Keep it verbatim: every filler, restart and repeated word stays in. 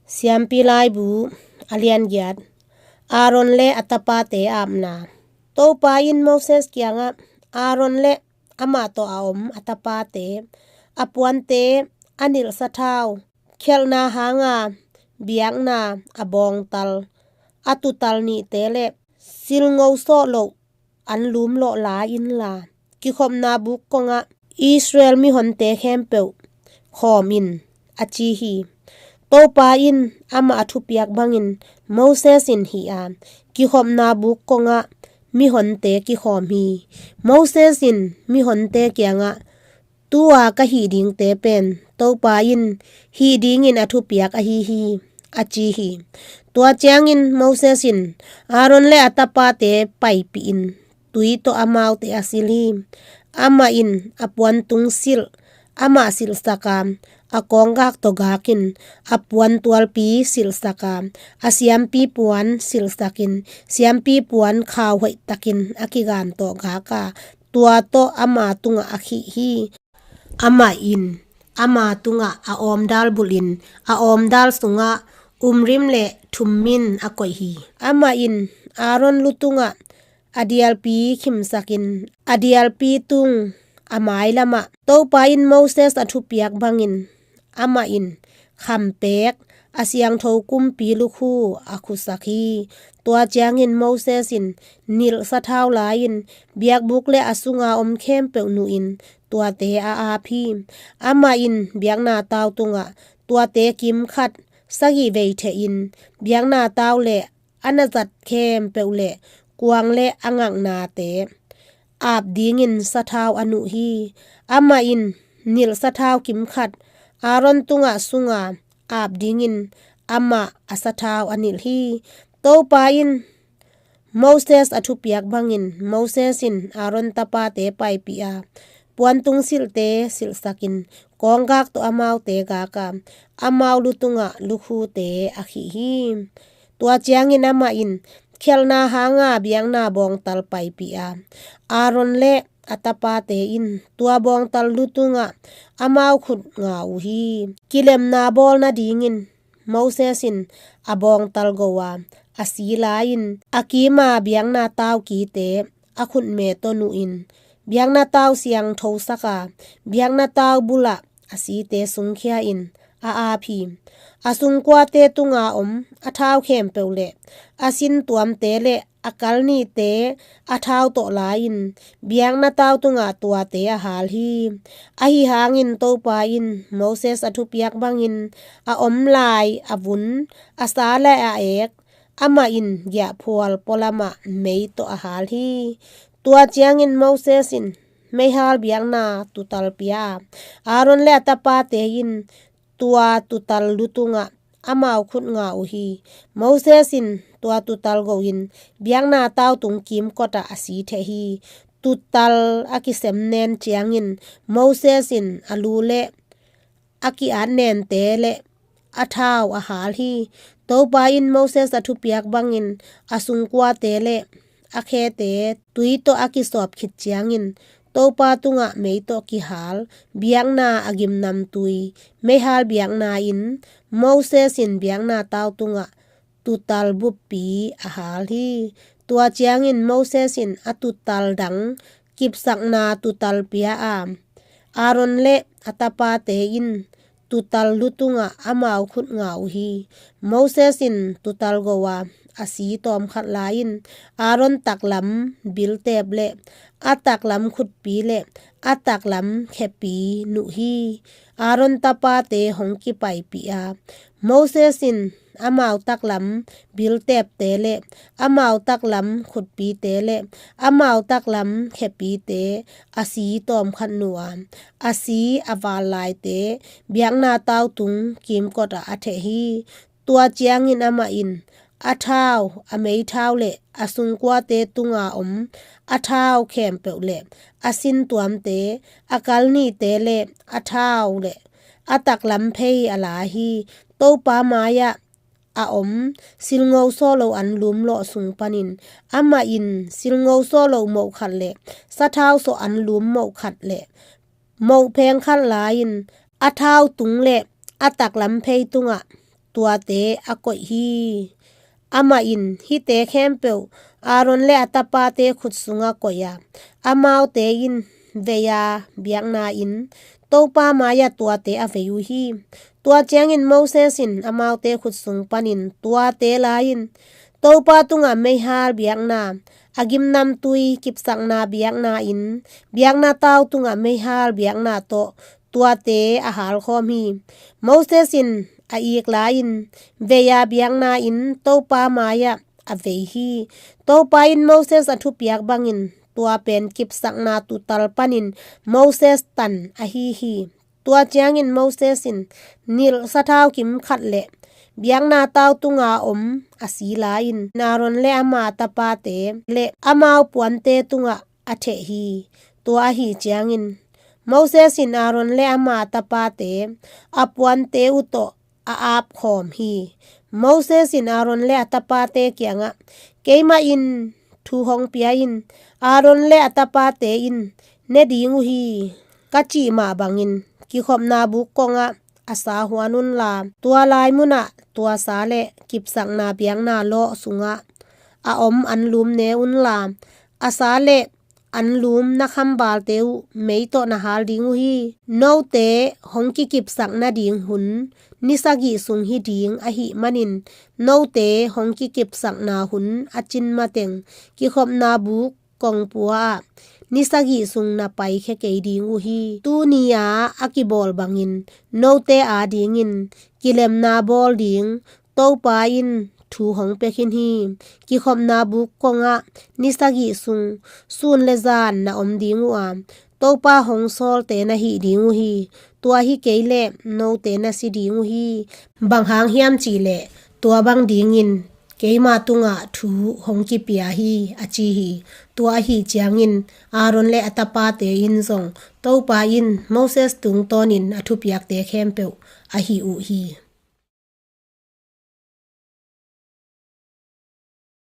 Siampi Laibu, a lian giat. Aaron le a tapate apna. Topa in Moses kiangah, Aaron le amah tawh a om a tapate, a puante, a nilh sathau, khialhna hanga biakna a bawngtal, a tutal nihte le silngo sawh loh an lum lawh la inla, kikhopna buk kongah Israel mihonte khempeuh khawm in, a ci hi. Topa in amah a thupiak bangin Moses in hih a, kikhopna buk kongah mihonte kikhawm hi. Moses in mihonte kiangah, Tua ka hih dingte pen Topa in hih dingin a thupiak ahi hi, a ci hi. Tua ciangin Moses in Aaron le a tapate paipih in tui tawh amaute a silh hi. Amah in a puantung silh, amah silhsak a, a kawnggak tawh gakin a puan tualpi silhsak a, a siampi puan silhsakin, siampi puan khau hoihtakin a kigan tawh gak a, tua tawh ama tungah a khih hi. Amah in ama tungah a awmdal bulhin, a awmdal sungah Urim le Thummim a koih hi. Amah in Aaron lu tungah a dialpi khimsakin, a dialpi tung a mailamah Topa in Moses a thupiak bangin amah in khampeek, a siangtho kumpi lukhu a khusak hi. Tua ciangin Moses in nilh sathau la-in biakbuk le a sunga om khempeuh nuhin tuate a ap hi. Amah in biakna tau tungah tuate kimkhat sagih vei thehin biakna tau le a na zat khempeuh le kuang le a ngaknate ap dingin sathau a nuh hi. Amah in nilh sathau kimkhat Aaron tungah sunga ap dingin amah a sathau a nilh hi. Topa in Moses a thupiak bangin Moses in Aaron tapate paipih a, puantung silhte silhsakin, kawnggak tawh amaute gak a, amau lu tungah lukhute a khih hi. Tua ciangin amah in khialhna hanga biakna bawngtal paipih a, Aaron le a tapate in tua bawngtal lu tungah amau khut nga uh hi. Kilemna bawl nadingin Moses in a bawngtal go a, a si la-in a kima biakna tau kite a khutme tawh nuhin, biakna tau siangtho sak a, biakna tau bulah a site sungkhia in a ap hi. A sungkuate tunga om a thau khempeuh le a sintuamte le a kalnite a thau tawh la-in biakna tau tungah tuate a hal hi. Ahi hangin Topa in Moses a thupiak bangin a om lai a vun, a sa le a ek, amah in giahphual pualamah mei tawh a hal hi. Tua ciangin Moses in meihal biakna tutal pia a, Aaron le a tapate in tua tutal lu tungah amau khut nga uh hi. Moses in tua tutal go-in biakna tau tung kimkotah a si theh hi. Tutal a kisem nen ciangin Moses in a lu le a ki-at nente le a thau a hal hi. Topa in Moses a thupiak bangin a sungkuate le a khete tui tawh a kisawp khit ciangin Topa tungah mei tawh kihal biakna a gimnamtui, meihal biakna in Moses in biakna tau tungah tutal buppi a hal hi. Tua ciangin Moses in a tutal dang kipsakna tutal pia a, Aaron le a tapate in tutal lu tungah amau khut nga uh hi. Moses in tutal go a, a si tawmkhat la-in Aaron taklam biltep le a taklam khutpi le a taklam khepi nuh hi. Aaron tapate hong kipaipih a, Moses in amau taklam biltepte le amau taklam khutpite le amau taklam khepite a si tawmkhat nuh a, a si a val laite biakna tau tung kimkotah a theh hi. Tua ciangin amah in a thau, a meithau le a sungkuate tunga om a thau khempeuh le a sintuamte, a kalnite le a thau le a taklam phei a la hi. Topa mai-ah a om silngo sawh lo an lum lawh sung panin amah in silngo sawh lo moh khat le sathau sawh an lum moh khat le moh pheng khat la-in a thau tung le a taklam phei tungah tuate a koih hi. Amah in hihte khempeuh Aaron le a tapate khut sungah koih a, amaute in vei-a biakna-in Topa mai-ah tuate a vei uh hi. Tua ciangin Moses in amaute khut sung panin tuate la-in, Topa tungah meihal biakna, a gimnamtui kipsakna biakna-in, biakna tau tungah meihal biakna tawh tuate a halkhawm hi. Moses in a ik la-in vei-a biakna-in Topa mai-ah a vei hi. Topa in Moses a thupiak bangin tua pen kipsakna tuutal panin Moses tan ahi hi. Tua ciangin Moses in nilh sathau kim khat le biakna tau tunga om a si la-in Aaron le ama tapate le amau puante tungah a theh hi. Tua ahi ciangin Moses in Aaron le ama tapate a puante uh tawh a apkhawm hi. Moses in Aaron le a tapate kiangah, keimah in thu hong pia in, Aaron le a tapate in ne ding uh hi, ka cih mah bangin kikhopna buk kongah a sa huan unla, tua lai munah tua sa le kipsakna biakna lawh sungah a om anlum ne unla, a sa le anlum na khambalte uh mei tawh na hal ding uh hi. Note hong kikipsak nading hun ni sagih sung hi ding ahih manin, note hong kikipsakna hun a cin mateng kikhopna buk kongpua-ah ni sagih sung na paikhia kei ding uh hi. Tuni-a a kibawl bangin note adingin kilemna bawl ding Topa in thu hong pia khin hi. Kikhopna buk kongah ni sagih sung sun le zan na om ding uh a, Topa hong sawlte na hih ding uh hi. Tua hi kei leh note na si ding uh hi. Bang hang hiam cih leh tua bang dingin keima tungah thu hong kipia hi, a ci hi. Tua ahi ciangin Aaron le a tapate in zong Topa in Moses tungtawnin a thupiakte khempeuh a hih uh hi.